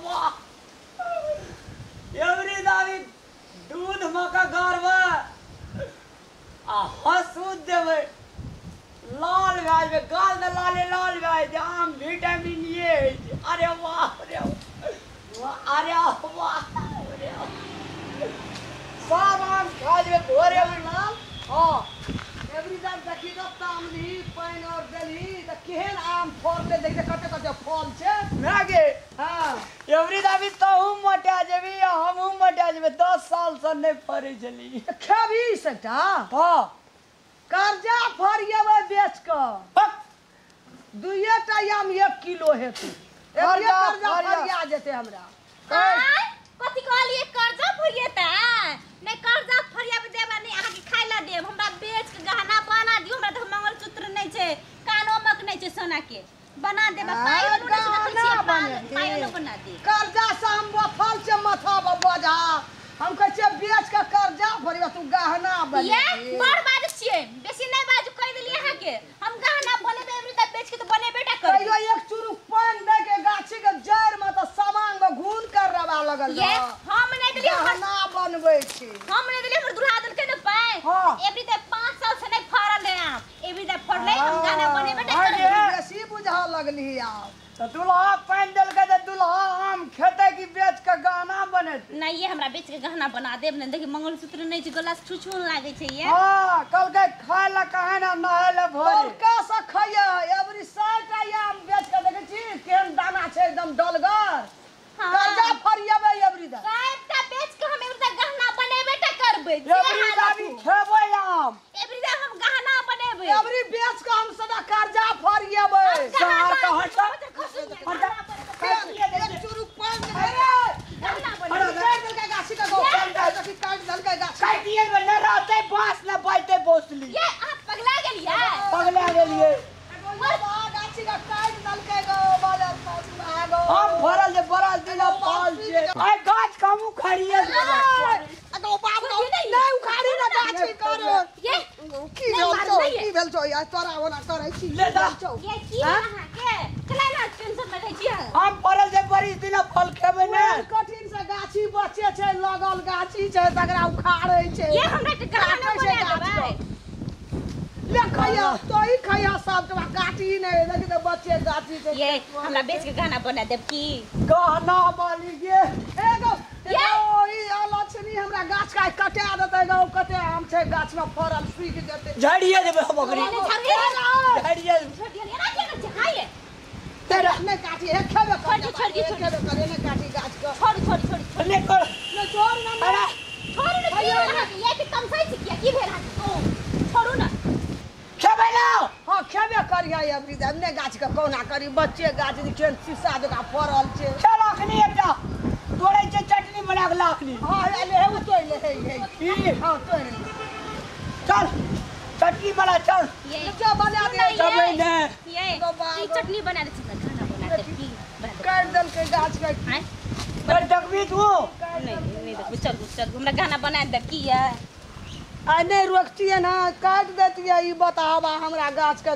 वाह एवरी दादी दूध मका गारबा आ हंसू देबै लाल भए जेबै गाल तऽ लाले लाल भए जेतै आम विटामिन ए होइ छै। अरे वाह अरे वाह अरे वाह अरे सब आम खा जेबै भोरे लाल। हाँ एवरी दाम देखी तऽ तामली पानि और देलही तऽ केहन आम फड़लै देखी कते कते फल छै ना गे। हाँ एवरी दाबी तहू मोटा जेबी आ हमहूँ मोटा जेबै 10 साल से नहि फड़ै छली। तऽ खेबही सबटा? हाँ कर्जा फरियेबै बेच कऽ दुइएटा आम 1 किलो हेतै। कर्जा कर्जा फरिया जेतै हमरा। कथी कहलियै कर्जा फरियेतै? नहि कर्जा फरियाबे देब आ नहि अहाँके खाय लए देब। हमरा बेच के गहना बना दियौ। हमरा तऽ मंगलसूत्र नहि छै कानोमक नहि छै सोना के बना देब। पायो नहि छै देखै छियै पायो बना दियौ। कर्जा से हम बफल छै माथा पर बोझा। हम कहै छियै बेच के कर्जा फरिया तू गहना बना। ये बड़ बाजै छियै बेसी नहि बाजू कहि देलियै अहाँके। हम गहना बनेबै एबरी तऽ बेच के तऽ बनेबे टा करबै। कहियो एक चुरुक पानि दे के गाछी के जड़ि में तऽ सामान में घून कर रवा लगल। ये हम नहि देलियै गहना बनबै छी। हम नहि देलियै हमर दुल्हा देलकै ने पाइ। एबरी तऽ 5 साल से नहि फड़ल है आम। एबरी तऽ फड़लै हम गहना बनेबे टा करबै। बेसी बुझा लगली आब। तऽ दुल्हा पानि देलकै तऽ दुल्हा आम खेतै कि बेच के गहना बनेतै? नहि ये हमरा बेच के गहना बना देब ने। देखी मंगलसूत्र नहि छै गला से छुछुन लागै छै। ये हाँ कहलकै खाय लए कहे ना नहाय लए भोरे। तोड़का से खैया एबरी 100टा आम बेच के देखै छी केहन दाना छै एकदम डलगर। कर्जा फरियेबै एबरी दा 100टा बेच के हम एबरी दा गहना बनेबे टा करबै। एबरी दाबी खेबै आम। एबरी दा हम गहना बनेबै। एबरी बेच के हम सदा कर्जा फरियेबै। शहर के हटा एक चुरुक पानि दे गाछी के गो काटि देलकै गाछी काटिए न रहतै बांस न बाजतै बोसली। ये अहाँ पगला गेलियै? पगला गेलियै। गाछी के काटि देलकै गो बाला गो। हम फरल जे बड़ा दिन फल छै आइ गाछ के हम उखाड़िए गो बाप गो नहि उखाड़ी ना गाछी कर। ये की भेल छौ की भेल छौ यार तोरा ओना करै छी ले दा। ये की अहाँ के कला ना टेंशन में रहै छियै? हम फरल जे बड़ी दिन फल खेबै ने। कठिन से गाछी बचे छै लगल गाछी छै तकरा उखाड़ै छै। ये हमरा के गहना बना देबै। ले खैया तो ही खैया सब तोरा काटी नहि देखी तऽ बचे गाछी छै। ये हमरा बेच के गहना बना देब की? गहना बनी गे एगो ई लक्ष्मी हमरा गाछ का कटा देतै गो। कते आम छै गाछ में फड़ल सूखि जेतै। झाड़िए देबै हम ओकरी झाड़िए तेरा नहि काटी हे खेबे कर छोड़ खेबे करे नहि काटी गाछ के छोड़ छोड़ छोड़ नहि कर नहि छोड़ ना अरे छोड़ू ने। की ये के तमसै छी किया की भेल अहाँके? ओ छोड़ू ना खेबै ना। हाँ खेबे करिहे अबरी नहि गाछ के कौना करी बच्चे गाछ केहन शीशा जकाँ फड़ल छै। चल अखनी एकटा तोड़ै छै चटनी बना के लाखनी। हाँ ले हे उ तोड़ि ले हे हे की हाँ तोड़ि ले चल चटनी बना चल चल बना दे खेबै ने। ये की चटनी बना दे छी खाना बना दे की काटि देलकै गाछ के। आय पर देखबी तू? नहीं नहीं देखबी। चल चल हमरा गहना बना दे की ये आ नहि रोकतियै ना काटि देतियै ई बताबा हमरा गाछ के।